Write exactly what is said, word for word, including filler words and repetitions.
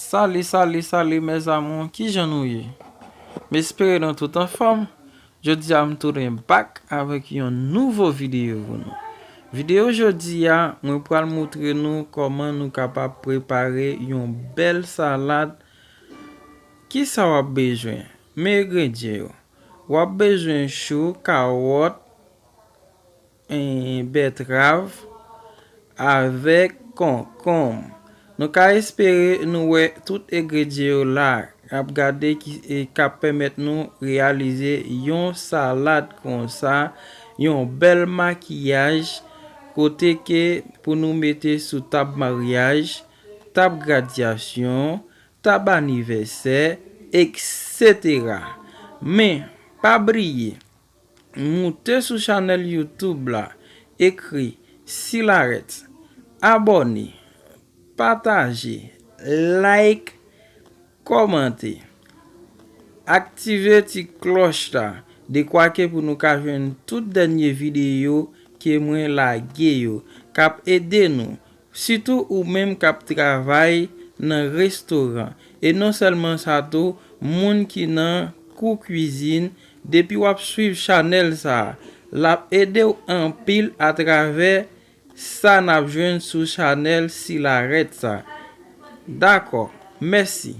Salut, salut, salut mes amours, kijan nou ye? M espere nou tout anfòm. Jodi a m tounen back avèk yon nouvo videyo pou nou. Videyo jodi a, mwen pral moutre nou kòman nou kapab prepare yon bèl salad. Kisa w ap bezwen? Men engredyan yo. W ap bezwen chou, kawòt, en, bètrav avèk konkonm. Nou ka espere nou wè tout engredyan yo la. N ap gade ki e k ap pèmèt nou reyalize yon salad konsa, yon bèl makiyaj, kote ke pou nou mete sou tab maryaj, tab gradyasyon, tab anivèsè, etsetera. Men, pa bliye, moute sou chanèl YouTube la, ekri Silarèt, abòne, pataje, like, kòmante, aktive ti klòch la, dekwa ke pou nou ka jwenn tout dènye videyo ke mwen lage yo, k ap ede nou, sitou ou menm k ap travay nan restoran. E non sèlman sa tou, moun ki nan kou kwizin, depi w ap swiv chanèl sa a, l ap ede w anpil atravè sa n ap jwenn sou chanèl Silarèt sa. Dakò, mèsi.